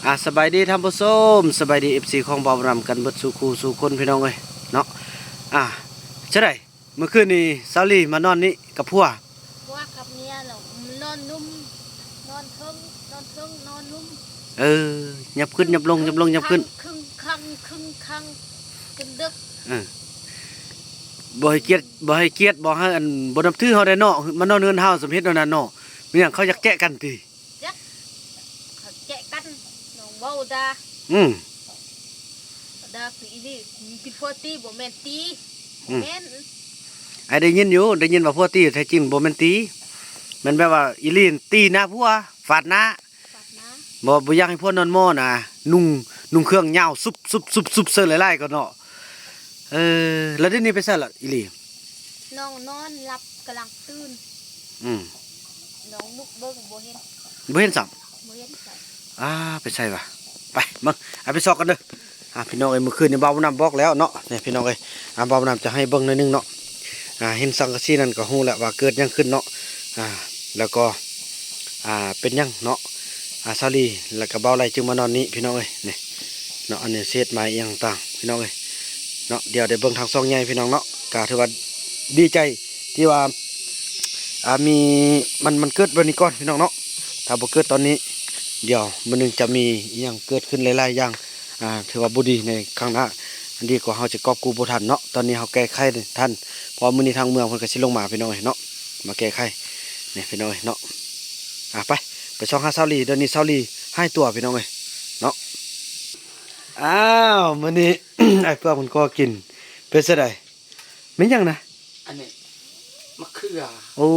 ອ່າ ສະບາຍດີທ່ານຜູ້ຊົມ, ສະບາຍດີ ເອັຟຊີ ຂອງບ່າວນຳກັນເບິດສູ່ຄູ່ສູ່ຄົນ ພີ່ນ້ອງເອີຍເນາະ. ອ່າ ຈັ່ງໃດ ມື້ຄືນນີ້ສາວລີມານອນນີ້ກັບຜົວ? ຜົວກັບເມຍ ແລ້ວນອນລຸ່ມ ນອນເທິງ ນອນເທິງ ນອນລຸ່ມ. ເອີ ຫຍັບຂຶ້ນຫຍັບລົງ ຫຍັບລົງຫຍັບຂຶ້ນ ຄຶ້ງຄັງ ຄຶ້ງຄັງ ຈົນເດິກ. ເອີ ບໍ່ໃຫ້ກຽດ ບໍ່ໃຫ້ກຽດ ບໍ່ໃຫ້ ອັນ ບໍ່ນັບຖືເຮົາໄດ້ເນາະ, ມານອນເຮືອນເຮົາ ສຳເຮັດແນວນັ້ນເນາະ. ແມ່ນຫຍັງ ເຂົາຢາກແຈະກັນຕິ? ຈັກ ເຂົາແຈະກັນ ນ້ອງເວົ້າດ່າ. ອືມ ດ່າຄືອີ່ຫຼີ ມີຜິດຜົວຕີ ບໍ່ແມ່ນຕີ. ອືມ ແມ່ນ ອ້າຍໄດ້ຍິນຢູ່ ໄດ້ຍິນວ່າຜົວຕີ ແທ້ຈິງບໍ່ແມ່ນຕີ. ແມ່ນແບບວ່າອີ່ຫຼີ ຕີໜ້າຜົວ ຟາດໜ້າ ຟາດໜ້າ. ບໍ່ ບໍ່ຢາກໃຫ້ຜົວນອນໝໍນະ ນຸ່ງ ນຸ່ງເຄື່ອງຍາວ ຊຸບ ຊຸບ ຊຸບ ຊຸບ ເສີຫຼາຍໆ ກ່ອນເນາະ. ເອີ ແລ້ວດຽວນີ້ໄປໃສລະອີ່ຫຼີ? ນ້ອງນອນຫຼັບ ກຳລັງຕື່ນ. ອືມ ນ້ອງລຸກເບິ່ງ ບໍ່ເຫັນ ບໍ່ເຫັນຊ້ຳ. ບໍ່ເຫັນຊ້ຳ. ອ່າ ໄປໃສວະ? ໄປເບິ່ງ ອ່າ ໄປຊອກກັນເດີ. ອ່າ ພີ່ນ້ອງເອີຍ ມື້ຄືນນີ້ບ່າວນຳບອກແລ້ວເນາະ. ນີ້ພີ່ນ້ອງເອີຍ ອ່າ ບ່າວນຳຈະໃຫ້ເບິ່ງໜ້ອຍໜຶ່ງເນາະ. ອ່າ ເຫັນສັງກະສີນັ້ນກໍຮູ້ແລ້ວວ່າເກີດຫຍັງຂຶ້ນເນາະ. ອ່າ ແລ້ວກໍ ອ່າ ເປັນຫຍັງເນາະ ອ່າ ສາວລີ ແລ້ວກໍບ່າວໄຫຼຈຶ່ງມານອນນີ້ ພີ່ນ້ອງເອີຍ. ນີ້ເນາະ ອັນນີ້ເສດໄມ້ອີ່ຫຍັງຕ່າງ ພີ່ນ້ອງເອີຍເນາະ. ດຽວໄດ້ເບິ່ງທາງຊ່ອງໃຫຍ່ ພີ່ນ້ອງເນາະ. ກໍຖືວ່າດີໃຈທີ່ວ່າ ອ່າ ມີ ມັນ ມັນເກີດແບບນີ້ກ່ອນ ພີ່ນ້ອງເນາະ. ຖ້າບໍ່ເກີດຕອນນີ້ ດຽວມື້ໜຶ່ງຈະມີອີ່ຫຍັງເກີດຂຶ້ນຫຼາຍໆຢ່າງ ອ່າ ຖືວ່າບໍ່ດີໃນຄັ້ງໜ້າ. ອັນດີກວ່າເຮົາຈະກອບກູ້ບໍ່ທັນເນາະ. ຕອນນີ້ເຮົາແກ້ໄຂທັນ ເພາະວ່າມື້ນີ້ທາງເມືອງເພິ່ນກໍຊິລົງມາ ພີ່ນ້ອງເອີຍເນາະ ມາແກ້ໄຂ. ນີ້ພີ່ນ້ອງເອີຍເນາະ. ອ່າ ໄປ ໄປສ່ອງຫາສາວລີ. ດຽວນີ້ສາວລີຫາຍຕົວ ພີ່ນ້ອງເອີຍເນາະ. ອ້າວ ມື້ນີ້ ອ້າຍເຟືອງເພິ່ນກໍກິນ ເປັນຈັ່ງໃດ? ແມ່ນຫຍັງນະ? ອັນນີ້ ມະເຂືອ. ໂອ້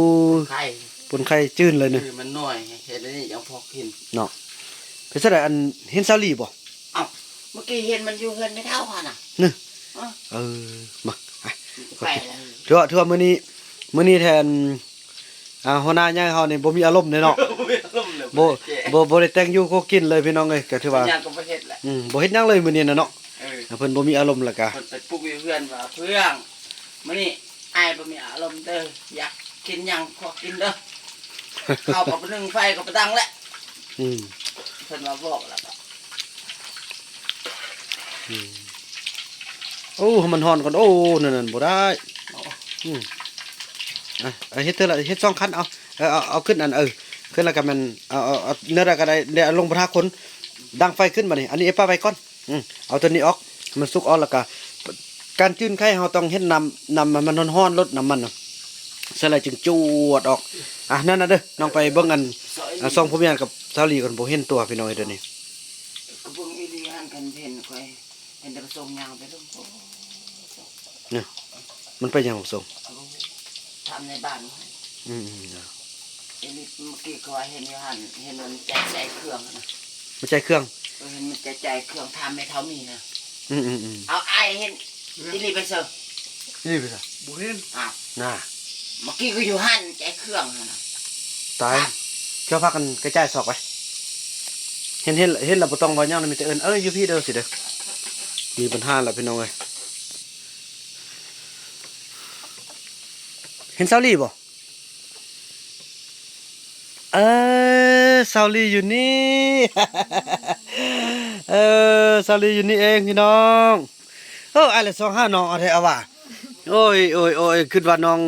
ໄຂ່ ປົນໄຂ່ຈືນເລີຍນີ້. ເອີ ມັນໜ້ອຍ ເຮັດອັນນີ້ຍັງພໍກິນເນາະ. ເປັນຈັ່ງໃດ ອັນ ເຫັນສາວລີບໍ່? ເອົ້າ ເມື່ອກີ້ເຫັນມັນຢູ່ເຮືອນແມ່ເຖົ້າຫັ້ນນະ. ເອີ ມາ ໄປແລ້ວ. ຖືວ່າ ຖືວ່າມື້ນີ້ ມື້ນີ້ແທນ ອ່າ ຫົວໜ້າໃຫຍ່ເຮົານີ້ບໍ່ມີອາລົມເດ້ເນາະ. ບໍ່ມີອາລົມເລີຍ ບໍ່ ບໍ່ ບໍ່ໄດ້ແຕ່ງຢູ່ຄົວກິນເລີຍ ພີ່ນ້ອງເອີຍ. ກໍຖືວ່າຫຍັງກໍບໍ່ເຮັດແຫຼະ. ອືມ ບໍ່ເພິ່ນບໍ່ເຮັດຫຍັງເລີຍມື້ນີ້ນະເນາະ. ເອີ ເພິ່ນບໍ່ມີອາລົມ ແລ້ວກະເພິ່ນໄປປຸກຢູ່ເຮືອນວ່າ ເຟືອງ ມື້ນີ້ອ້າຍບໍ່ມີອາລົມເດີ ຢາກກິນຫຍັງຂໍກິນເດີ. ເຂົ້າກໍບໍ່ໜຶ້ງ ໄຟກໍບໍ່ຕັ້ງແຫຼະ. ອືມ ເພິ່ນວ່າບອກແລ້ວກໍ ອືມ ໂອ້ ໃຫ້ມັນຮ້ອນກ່ອນ. ໂອ້ ນັ້ນໆ ບໍ່ໄດ້. ອືມ ອ່ະ ເຮັດເທື່ອລະ ເຮັດສອງຂັ້ນ. ເອົາ ເອົາ ເອົາຂຶ້ນ ອັນ ເອີ ຂຶ້ນແລ້ວກໍແມ່ນ ເອົາ ເອົາ ເອົາແນວໃດກໍໄດ້ ແລ້ວເອົາລົງກະທະຄົນ ດັງໄຟຂຶ້ນບາດນີ້. ອັນນີ້ເອປ້າໄວ້ກ່ອນ. ອືມ ເອົາຕົວນີ້ອອກ ໃຫ້ມັນສຸກອອກ ແລ້ວກະການຈືນໄຂ່ເຮົາຕ້ອງເຮັດນ້ຳ ນ້ຳໃຫ້ມັນຮ້ອນໆ ລົດນ້ຳມັນນະ ໃສ່ແລ້ວຈຶ່ງຈວດອອກ. ອ່ະ ນັ້ນນະເດີ ນ້ອງໄປເບິ່ງອັນ ອ່າ ສອງຜົວເມຍກັບສາວລີກ່ອນ ບໍ່ເຫັນຕົວ ພີ່ນ້ອງເອີຍ ດຽວນີ້. ກໍເບິ່ງອີ່ຫຼີຫັ້ນ ຄັນເຫັນຂ້ອຍ ເຫັນແຕ່ປະສົງຍ່າງໄປເບິ່ງ. ໂອ້ ນີ້ ມັນໄປຫຍັງປະສົງ? ໂອ້ ຖາມໃນບ້ານ. ອືມ ອີ່ຫຼີ ເມື່ອກີ້ຂ້ອຍເຫັນຢູ່ຫັ້ນ ເຫັນມັນແຈກ ແຈກເຄື່ອງນະ. ມາແຈກເຄື່ອງ? ເອີ ເຫັນມັນແຈກ ແຈກເຄື່ອງ ຖາມແມ່ເຖົ້າມີນະ. ອືມໆໆ ເອົາ ອ້າຍເຫັນອີ່ຫຼີໄປເຊີ? ອີ່ຫຼີໄປໃສ? ບໍ່ເຫັນ. ອ້າວ ນະ ເມື່ອກີ້ກໍຢູ່ຫັ້ນ ແຈກເຄື່ອງຫັ້ນນະ. ຕາຍ ເຈົ້າພາກັນກະຈາຍສອກໄປ. ເຫັນ ເຫັນ ເຫັນແລ້ວບໍ່ຕ້ອງເວົ້າຫຍັງນະ ມີແຕ່ເອີ້ນ ເອີ ຢູ່ພີ້ເດີ ຊິເດີ. ມີບັນຫາແລ້ວ ພີ່ນ້ອງເອີຍ. ເຫັນສາວລີບໍ່? ເອີ ສາວລີຢູ່ນີ້. ເອີ ສາວລີຢູ່ນີ້ເອງ ພີ່ນ້ອງ. ເອີ ອ້າຍລະຊອກຫານ້ອງເອົາແທ້ອະຫວາ. ໂອ້ຍ ໂອ້ຍ ໂອ້ຍ ຄິດວ່ານ້ອງ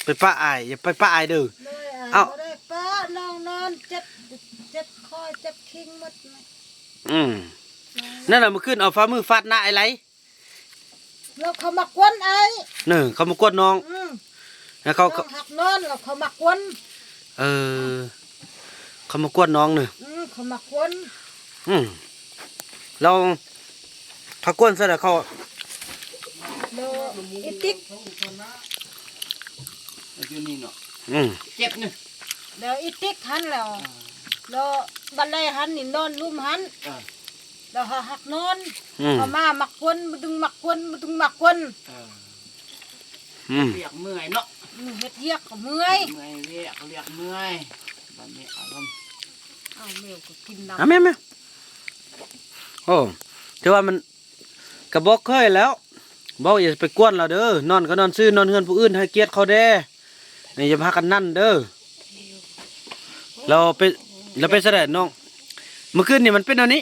ໄປປະອ້າຍ ຢ່າໄປປະອ້າຍເດີ. ໂດຍ ອ້າຍ ເອົ້າ ບໍ່ໄດ້ປະ ນ້ອງນອນເຈັບ ເຈັບຄໍເຈັບຄີງໝົດ. ອືມ ນັ້ນນະ ມື້ຄືນເອົາຝ່າມືຟາດໜ້າອ້າຍໄຫຼ. ແລ້ວເຂົາມາກວນອ້າຍ. ເນີ ເຂົາມາກວນນ້ອງ. ອືມ ແລ້ວເຂົາ ນ້ອງຮັກນອນ ແລ້ວເຂົາມາກວນ. ເອີ ເຂົາມາກວນນ້ອງນີ້. ອືມ ເຂົາມາກວນ. ອືມ ແລ້ວເຂົາກວນໃສ່ແລ້ວເຂົາ ແລ້ວອີຕິກ ຢູ່ນີ້ເນາະ. ອືມ ເຈັບນີ້ ແລ້ວອີຕິກຫັ້ນແລ້ວ. ອ່າ ແລ້ວບັດໃດຫັ້ນນີ້ນອນລຸ່ມຫັ້ນ. ອ່າ ແລ້ວເຮົາຮັກນອນ. ອືມ ເຮົາມາມັກກວນ ມາດຶງມັກກວນ ມາດຶງມັກກວນ. ເອີ ອືມ ວຽກເມື່ອຍເນາະ. ອືມ ເຮັດວຽກກໍເມື່ອຍ ເມື່ອຍວຽກ ວຽກເມື່ອຍ. ບັດນີ້ອາລົມ ເອົາແມວກໍກິນນ້ຳ ເອົາແມ່ ແມ່. ໂອ້ ຖືວ່າມັນ ກໍບອກເຄີຍແລ້ວ ບອກຢ່າໄປກວນລາວເດີ ນອນກໍນອນຊື່ ນອນເຮືອນຜູ້ອື່ນ ໃຫ້ກຽດເຂົາແດ່. ນີ້ຢ່າພາກັນນັ້ນເດີ. ແລ້ວເປັນ ແລ້ວເປັນຈັ່ງໃດນ້ອງ? ມື້ຄືນນີ້ມັນເປັນແນວນີ້.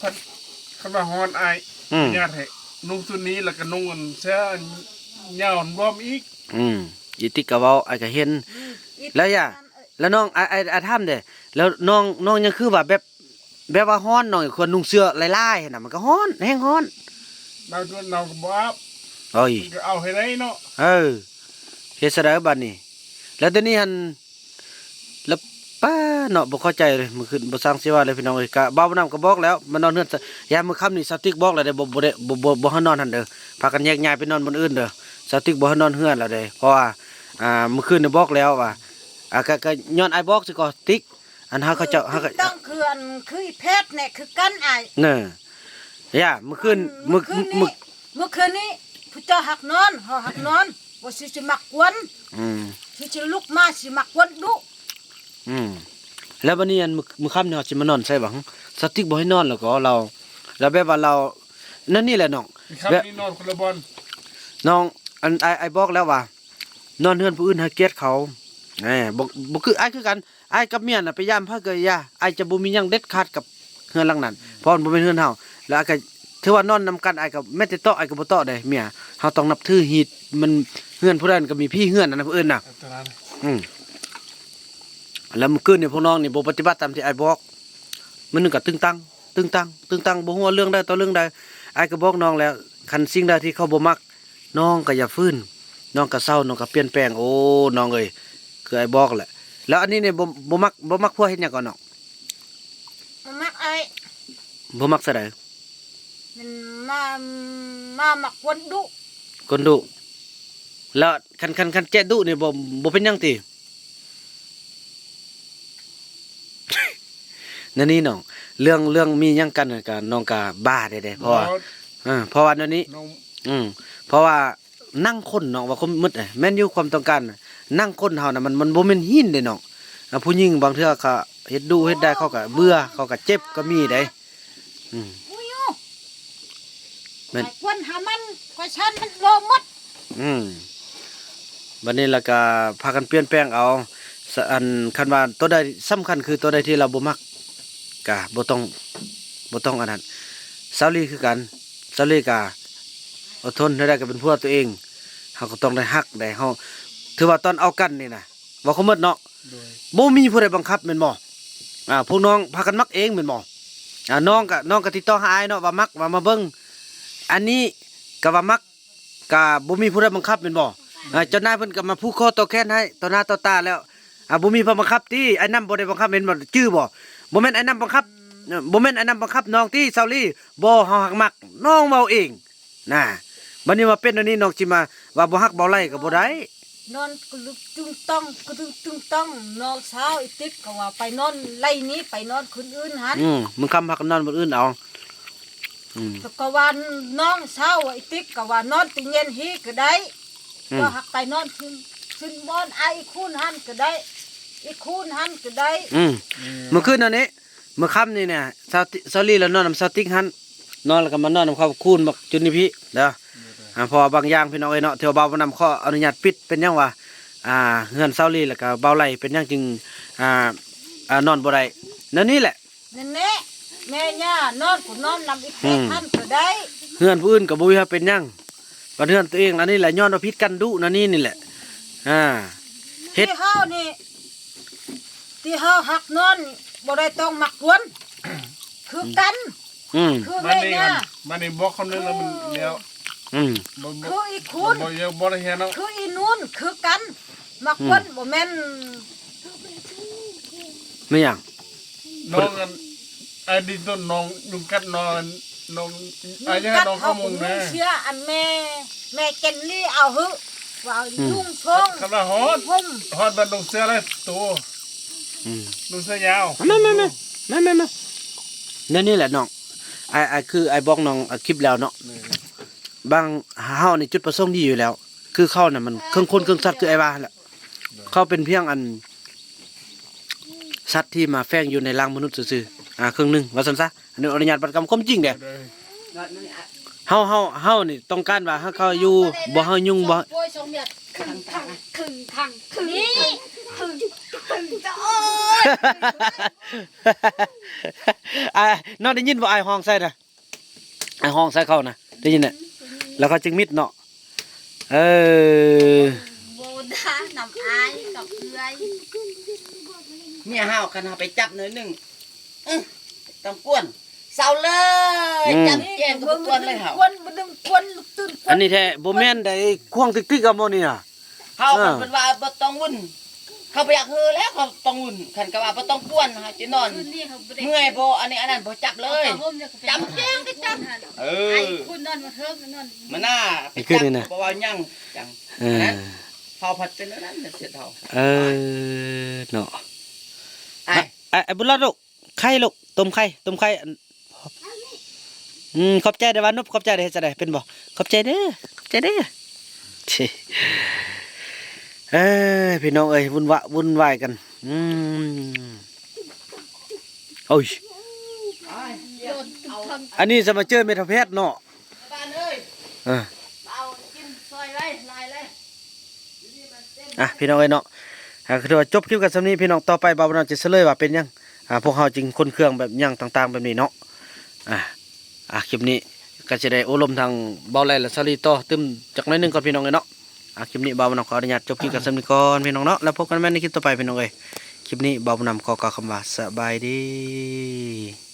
ຄັນ ຄັນວ່າຮ້ອນອ້າຍ ອືມ ຍາດໃຫ້ນຸ່ງຊຸດນີ້ ແລ້ວກໍນຸ່ງອັນເສື້ອຍາວລວມອີກ. ອືມ ອີຕິກກໍເວົ້າ ອ້າຍກໍເຫັນ. ແລ້ວຢ່າ ແລ້ວນ້ອງ ອ້າຍ ອ້າຍ ອ້າຍຖາມເດ້ ແລ້ວນ້ອງ ນ້ອງຍັງຄືວ່າແບບ ແບບວ່າຮ້ອນ ນ້ອງຄວນນຸ່ງເສື້ອຫຼາຍໆຫັ້ນນະ ມັນກໍຮ້ອນ ແຮງຮ້ອນ. ໜາວຈົນໜາວກໍບໍ່ອາບ. ໂອ້ຍ ມັນກໍເອົາໃຫ້ໄດ້ເນາະ. ເອີ ເຮັດຊະໃດບາດນີ້? ແລ້ວດຽວນີ້ຫັ້ນ ແລ້ວ ປ້າເນາະ ບໍ່ເຂົ້າໃຈເລີຍ ມື້ຄືນບໍ່ຊ່າງຊິວ່າເລີຍ ພີ່ນ້ອງເອີຍ. ກະບ່າວບຸນນຳກໍບອກແລ້ວ ມານອນເຮືອນ ຍາມມື້ຄ່ຳນີ້ ສາວຕິກບອກແລ້ວເດ້ ບໍ່ ບໍ່ໄດ້ ບໍ່ ບໍ່ ບໍ່ໃຫ້ນອນຫັ້ນເດີ ພາກັນແຍກຍ້າຍໄປນອນບ່ອນອື່ນເດີ. ສາວຕິກບໍ່ໃຫ້ນອນເຮືອນແລ້ວເດ້ ເພາະວ່າ ອ່າ ມື້ຄືນນີ້ບອກແລ້ວວ່າ ອ່າ ກະ ກະຍ້ອນອ້າຍບອກຊິກໍຕິກ ອັນເຮົາ ເຂົາເຈົ້າ ເອີ ເຮົາກໍ ຖືກຕ້ອງ ຄືອັນ ຄືອີແພດນີ້ຄືກັນອ້າຍ. ເນີ ຢ່າ ມື້ຄືນ ມື້ ມື້ຄືນນີ້ ມື້ ມື້ຄືນນີ້ ຜູ້ເຈົ້າຮັກນອນ ເຮົາຮັກນອນ ບໍ່ຊິ ຊິມາກວນ. ອືມ ຊິ ຊິລຸກມາ ຊິມາກວນດຸ. ອືມ ແລ້ວບັດນີ້ ອັນ ມື້ ມື້ຄ່ຳນີ້ເຮົາຊິມານອນໃສຫວາ? ສາວຕິກບໍ່ໃຫ້ນອນ ແລ້ວກໍລາວ ແລ້ວແບບວ່າລາວ ນັ້ນນີ້ແຫຼະນ້ອງ ມື້ຄ່ຳນີ້ນອນຄົນລະບ່ອນ. ນ້ອງ ອັນ ອ້າຍ ອ້າຍບອກແລ້ວວ່າ ນອນເຮືອນຜູ້ອື່ນໃຫ້ກຽດເຂົາ. ແໜ ບໍ່ ບໍ່ຄື ອ້າຍຄືກັນ ອ້າຍກັບເມຍນະ ໄປຢາມໃຜກໍຢ່າ ອ້າຍຈະບໍ່ມີຫຍັງເດັດຂາດກັບເຮືອນຫຼັງນັ້ນ ເພາະມັນບໍ່ແມ່ນເຮືອນເຮົາ. ແລ້ວອ້າຍກໍຖືວ່ານອນນຳກັນ ອ້າຍກໍແມ້ແຕ່ເຕາະ ອ້າຍກໍບໍ່ເຕາະເດ້ເມຍ. ເຮົາຕ້ອງນັບຖືຮີດ ມັນເຮືອນຜູ້ໃດມັນກໍມີຜີເຮືອນ ອັນນັ້ນເພິ່ນນະ. ເອີ ຕົວນັ້ນ ອືມ ແລ້ວມື້ຄືນນີ້ພວກນ້ອງນີ້ບໍ່ປະຕິບັດຕາມທີ່ອ້າຍບອກ ມື້ໜຶ່ງກໍຕຶງຕັງ ຕຶງຕັງ ຕຶງຕັງ ບໍ່ຮູ້ວ່າເລື່ອງໃດຕໍ່ເລື່ອງໃດ. ອ້າຍກໍບອກນ້ອງແລ້ວ ຄັນສິ່ງໃດທີ່ເຂົາບໍ່ມັກ ນ້ອງກໍຢ່າຝືນ ນ້ອງກໍເຊົາ ນ້ອງກໍປ່ຽນແປງ. ໂອ້ ນ້ອງເອີຍ ຄືອ້າຍບອກແຫຼະ. ແລ້ວອັນນີ້ນີ້ ບໍ່ ບໍ່ມັກ ບໍ່ມັກຜົວເຮັດຫຍັງກໍນ້ອງ? ບໍ່ມັກອ້າຍ. ບໍ່ມັກຊະໃດ? ມັນມາ ມາມັກກວນດຸ. ກວນດຸ. ແລ້ວຄັນ ຄັນ ຄັນແຈະດຸນີ້ ບໍ່ ບໍ່ເປັນຫຍັງຕິ? ແນວນີ້ນ້ອງ ເລື່ອງ ເລື່ອງມີຫຍັງກັນກະ ນ້ອງກະບ້າແທ້ໆ ເພາະວ່າ ເອີ ເພາະວ່າແນວນີ້ ນ້ອງ ອືມ ເພາະວ່າໜັງຄົນເນາະ ເວົ້າຄວາມໝົດ ແມ່ນຢູ່ ຄວາມຕ້ອງການ ໜັງຄົນເຮົານະ ມັນ ມັນບໍ່ແມ່ນຫີນເດ້ນ້ອງ. ນະ ຜູ້ຍິງບາງເທື່ອກໍເຮັດດຸເຮັດດາ ເຂົາກໍເບື່ອ ເຂົາກໍເຈັບກໍມີເດ້. ອືມ ໂອ້ຍ ແມ່ນ ຂ້ອຍຄວນຫາມັນ ຂ້ອຍຊານມັນໂລໝົດ. ອືມ ບັດນີ້ລະກະພາກັນປ່ຽນແປງເອົາ ສະ ອັນ ຄັນວ່າຕົວໃດສຳຄັນ ຄືຕົວໃດທີ່ລາວບໍ່ມັກ ກະບໍ່ຕ້ອງ ບໍ່ຕ້ອງອັນນັ້ນ. ສາວລີຄືກັນ ສາວລີກະອົດທົນ ແນວໃດກະເປັນຜົວຕົວເອງ ເຮົາກໍຕ້ອງໄດ້ຮັກໄດ້ ເຮົາ ຖືວ່າຕອນເອົາກັນນີ້ນະ ເວົ້າຄວາມໝົດເນາະ ໂດຍ ບໍ່ມີຜູ້ໃດບັງຄັບແມ່ນບໍ່? ອ່າ ພວກນ້ອງພາກັນມັກເອງແມ່ນບໍ່? ອ່າ ນ້ອງກະ ນ້ອງກະຕິດຕໍ່ຫາອ້າຍເນາະ ວ່າມັກ ວ່າມາເບິ່ງ ອັນນີ້ກະວ່າມັກ ກະບໍ່ມີຜູ້ໃດບັງຄັບແມ່ນບໍ່? ອ່າ ເຈົ້ານາຍເພິ່ນກະມາຜູກຄໍຕໍ່ແຂນໃຫ້ຕໍ່ໜ້າຕໍ່ຕາແລ້ວ ອ່າ ບໍ່ມີໃຜບັງຄັບຕິ? ອ້າຍນ້ຳບໍ່ໄດ້ບັງຄັບແມ່ນບໍ່? ຈື່ບໍ່? ບໍ່ແມ່ນອ້າຍນ້ຳບັງຄັບ ບໍ່ແມ່ນອ້າຍນ້ຳບັງຄັບນ້ອງຕິ ສາວລີ? ບໍ່ ເຮົາຮັກມັກ ນ້ອງເວົ້າເອງ. ນະ ບັດນີ້ມາເປັນອັນນີ້ ນ້ອງຊິມາວ່າບໍ່ຮັກເບົາໄຫຼກໍບໍ່ໄດ້. ນອນກະຕຶງຕຶງຕ້ອງ ກະຕຶງຕຶງຕ້ອງ ນ້ອງສາວອີຕິກກໍວ່າໄປນອນໄລ່ນີ້ ໄປນອນຄົນອື່ນຫັ້ນ. ອືມ ມື້ຄ່ຳພາກັນນອນບ່ອນອື່ນເອົາ. ອືມ ແລ້ວກໍວ່ານ້ອງສາວອີຕິກກໍວ່ານອນຕິເຢັນຮີກໍໄດ້. ອືມ ວ່າຫາກໄປນອນຂຶ້ນ ຂຶ້ນບ່ອນອ້າຍອີຄູນຫັ້ນກໍໄດ້ ອີຄູນຫັ້ນກໍໄດ້. ອືມ ອືມ ມື້ຄືນອັນນີ້ ມື້ຄ່ຳນີ້ນະ ສາວຕິ ສາວລີລະນອນນຳສາວຕິກຫັ້ນ ນອນລະກະມານອນນຳເຂົາຄູນບັກຈຸນນີ້ພີ້ເດີ. ອ່າ ເພາະວ່າບາງຢ່າງພີ່ນ້ອງເອີຍເນາະ ທີ່ວ່າບ່າວບຸນນຳຂໍອະນຸຍາດປິດ ເປັນຫຍັງວ່າ ອ່າ ເຮືອນສາວລີລະກະບ່າວໄຫຼ ເປັນຫຍັງຈຶ່ງ ອ່າ ອ່າ ນອນບໍ່ໄດ້ ແນວນີ້ແຫຼະ. ນັ້ນແຫຼະ ແມ່ຍ່ານອນກໍນອນນຳອີກ ອືມ ເປັນຫັ້ນກໍໄດ້ ເຮືອນຜູ້ອື່ນກໍບໍ່ມີໃຜເປັນຫຍັງ ບັດເຮືອນຕົວເອງ ອັນນີ້ແຫຼະ ຍ້ອນວ່າຜິດກັນດຸ ອັນນີ້ນີ້ແຫຼະ ອ່າ ເຮັດ ທີ່ເຮົານີ້ ທີ່ເຮົາຮັກນອນນີ້ ບໍ່ໄດ້ຕ້ອງມາກວນ ຄືກັນ. ອືມ ຄື ມັນນີ້ ແມ່ຍ່າ ມັນນີ້ບອກຄຳໜຶ່ງແລ້ວມັນແລ້ວ. ອືມ ບໍ່ ບໍ່ ຄືອີຄູນ ບໍ່ ບໍ່ໄດ້ເຮັດເນາະ ຄືອີນູນ ຄືກັນ ມາກວນ ອືມ ບໍ່ແມ່ນ. ແມ່ນຫຍັງ? ນ້ອງອັນ ໄອ້ດິນຕົ້ນນ້ອງຍຸງກັດນ້ອງ ນ້ອງ ຍຸງກັດ ອາຍານ້ອງເຂົ້າມຸງນະ ເຮົາກໍມຸງເສຍ ອັນແມ່ ແມ່ເຈັນລີເອົາຫື ວ່າ ອືມ ຍຸງຊ່ອງ ຄັນວ່າຮອດ ຫົ່ມ ຮອດບ້ານດົງເສືອແລ້ວໂຕ ອືມ ດົງເສືອຍາວ ມາ ມາ ມາ ມາ ມາ ມາ ແນວນີ້ແຫຼະນ້ອງ ອ້າຍ ອ້າຍ ຄືອ້າຍບອກນ້ອງ ອາ ຄລິບແລ້ວເນາະ ແມ່ນ ບາງ ເຮົານີ້ຈຸດປະສົງດີຢູ່ແລ້ວ ຄືເຂົານະມັນເຄິ່ງຄົນເຄິ່ງສັດ ຄືອ້າຍວ່າຫັ້ນແຫຼະ ເຂົາເປັນພຽງອັນ ສັດທີ່ມາແຝງຢູ່ໃນຮ່າງມະນຸດຊື່ໆ ອ່າ ເຄິ່ງໜຶ່ງ ວ່າຊັ້ນຊະ ອັນນີ້ອະນຸຍາດປະກັບຄວາມຈິງເດ້ ໂດຍ ເຮົາ ເຮົາ ເຮົານີ້ຕ້ອງການວ່າໃຫ້ເຂົາຢູ່ ບໍ່ໃຫ້ຍຸງ ບໍ່ ໂອ້ຍ ສອງເມັດ ຄຶ່ງຖັງ ຄຶ່ງຖັງ ຄຶ່ງ ນີ້ ຄຶ່ງ ຄຶ່ງ ຈະ ໂອ້ຍ ອ່າ ນ້ອງໄດ້ຍິນບໍ່ ອ້າຍຮ້ອງໃສ່ນະ? ອ້າຍຮ້ອງໃສ່ເຂົານະ ໄດ້ຍິນນະ ແລ້ວເຂົາຈຶ່ງມິດເນາະ ເອີ ບໍ່ດ່ານຳອ້າຍກັບເອື້ອຍ ເມຍເຮົາ ຄັນເຮົາໄປຈັບໜ້ອຍໜຶ່ງ ອື ຕ້ອງກວນ ເຊົາເລີຍ ອືມ ຈັບແຈງກໍບໍ່ກວນເລີຍເຮົາ ກວນ ບໍ່ດຶງກວນ ລຸກຕື່ນກວນ ອັນນີ້ແທ້ ບໍ່ແມ່ນໃດ ຂວາງຕິກໆ ເອົາໝົດນີ້ນະ ເຮົາ ເອີ ຄັນເພິ່ນວ່າບໍ່ຕ້ອງວຸ່ນ ເຂົາບໍ່ຢາກເຮີແລ້ວ ເຂົາຕ້ອງວຸ່ນ ຄັນກໍວ່າບໍ່ຕ້ອງກວນ ເຮົາຈະນອນ ຄືນນີ້ເຮົາບໍ່ໄດ້ ເມື່ອຍບໍ່ ອັນນີ້ອັນນັ້ນບໍ່ຈັບເລີຍ ຈັບແຈງກໍຈັບ ເອີ ອ້າຍຄູນນອນມາເທີງນອນ ມາໜ້າ ໄປຈັບ ຄືນນີ້ນະ ບໍ່ວ່າຫຍັງ ຈັ່ງ ເອີ ນັ້ນ ເຮົາພັດເປັນອັນນັ້ນເສຍເຮົາ ເອີ ເນາະ ອ້າຍ ອ້າຍ ອ້າຍບຸນລອດລູກ ໄຂ່ລູກ ຕົ້ມໄຂ່ ຕົ້ມໄຂ່ ອັນ ອືມ ຂອບໃຈເດີ້ ວ່ານຸບ ຂອບໃຈເດີ້ ເຮັດຈັ່ງໃດ ເປັນບໍ່? ຂອບໃຈເດີ້ ຂອບໃຈເດີ້ ເອີ ພີ່ນ້ອງເອີຍ ວຸ່ນວະ ວຸ່ນວາຍກັນ ອືມ ໂອ້ຍ ອັນນີ້ສະມາເຈີແມ່ເຖົ້າແພດເນາະ ບ້ານເອີຍ ເອີ ເອົາກິນຊອຍໄວ້ ຫຼາຍເລີຍ ອ່ະ ພີ່ນ້ອງເອີຍເນາະ ອ່າ ກໍຖືວ່າຈົບຄລິບກັນສ່ຳນີ້ ພີ່ນ້ອງ ຕໍ່ໄປບ່າວບຸນນຳຈະສະເຫຼີຍວ່າເປັນຫຍັງ ອ່າ ພວກເຮົາຈຶ່ງຂົນເຄື່ອງແບບຫຍັງຕ່າງໆ ແບບນີ້ເນາະ ອ່າ ອ່າ ຄລິບນີ້ກໍຈະໄດ້ໂອ້ລົມທາງບ່າວໄຫຼ ແລະ ສາວລີຕໍ່ຕື່ມຈັກໜ້ອຍໜຶ່ງກ່ອນ ພີ່ນ້ອງເອີຍເນາະ ອ່າ ຄລິບນີ້ບ່າວບຸນນຳຂໍອະນຸຍາດຈົບຄລິບກັນສ່ຳນີ້ກ່ອນ ພີ່ນ້ອງເນາະ ແລ້ວພົບກັນໃໝ່ໃນຄລິບຕໍ່ໄປ ພີ່ນ້ອງເອີຍ ຄລິບນີ້ບ່າວບຸນນຳຂໍກ່າວຄຳວ່າ ສະບາຍດີ.